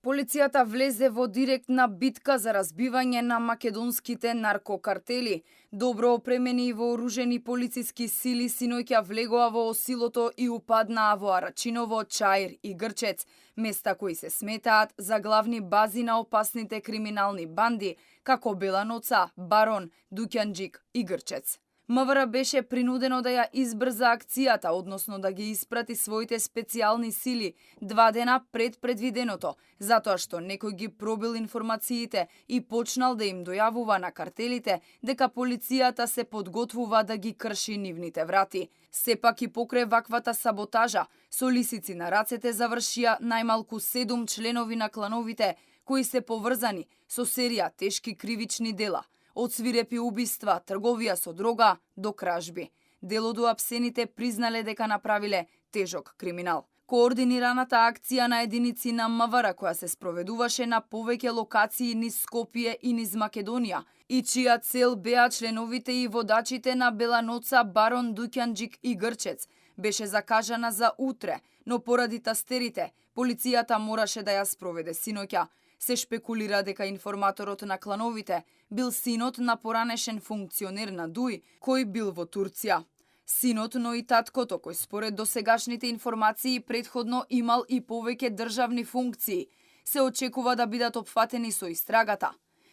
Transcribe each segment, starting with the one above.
Полицијата влезе во директна битка за разбивање на македонските наркокартели. Добро опремени и вооружени полициски сили синоќа влегоа во Осилото и упаднаа во Арачиново, Чаир и Грчец, места кои се сметаат за главни бази на опасните криминални банди, како Беланоца, Барон, Дукјанџик и Грчец. МВР беше принудено да ја избрза акцијата, односно да ги испрати своите специјални сили 2 дена пред предвиденото, затоа што некој ги пробил информациите и почнал да им дојавува на картелите дека полицијата се подготвува да ги крши нивните врати. Сепак и покрај ваквата саботажа, со лисици на рацете завршија најмалку 7 членови на клановите кои се поврзани со серија тешки кривични дела, од свирепи убиства, трговија со дрога до кражби. Дел од уапсените признале дека направиле тежок криминал. Координираната акција на единици на МВР која се спроведуваше на повеќе локации низ Скопје и низ Македонија и чија цел беа членовите и водачите на Беланоца, Барон, Дукјанџик и Грчец, беше закажана за утре, но поради тастерите, полицијата мораше да ја спроведе синоќа. Се шпекулира дека информаторот на клановите бил синот на поранешен функционер на ДУИ, кој бил во Турција. Синот, но и таткото, кој според досегашните информации предходно имал и повеќе државни функции, се очекува да бидат опфатени со истрагата.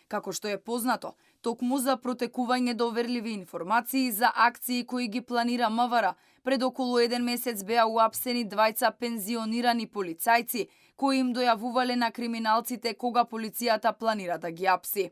Како што е познато, токму за протекување доверливи информации за акции кои ги планира МВР, пред околу 1 месец беа уапсени двајца пензионирани полицајци кои им дојавувале на криминалците кога полицијата планира да ги апси.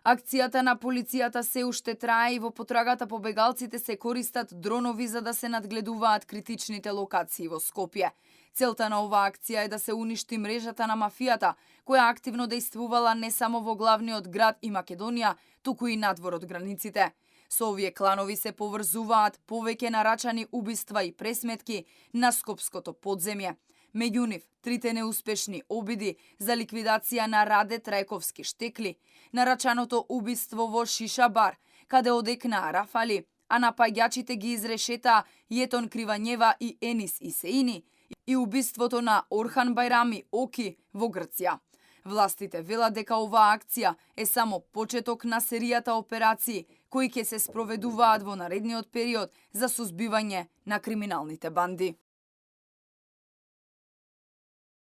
Акцијата на полицијата се уште трае и во потрагата по бегалците се користат дронови за да се надгледуваат критичните локации во Скопје. Целта на оваа акција е да се уништи мрежата на мафијата, која активно действувала не само во главниот град и Македонија, туку и надвор од границите. Со овие кланови се поврзуваат повеќе нарачани убиства и пресметки на скопското подземје. Меѓу нив, 3 неуспешни обиди за ликвидација на Раде Трајковски штекли, нарачаното убиство во Шиша бар, каде одекнаа Рафали, а напаѓачите ги изрешетаа Јетон Кривањева и Енис Исеини, и убиството на Орхан Бајрами Оки во Грција. Властите велат дека оваа акција е само почеток на серијата операции кои ќе се спроведуваат во наредниот период за сузбивање на криминалните банди.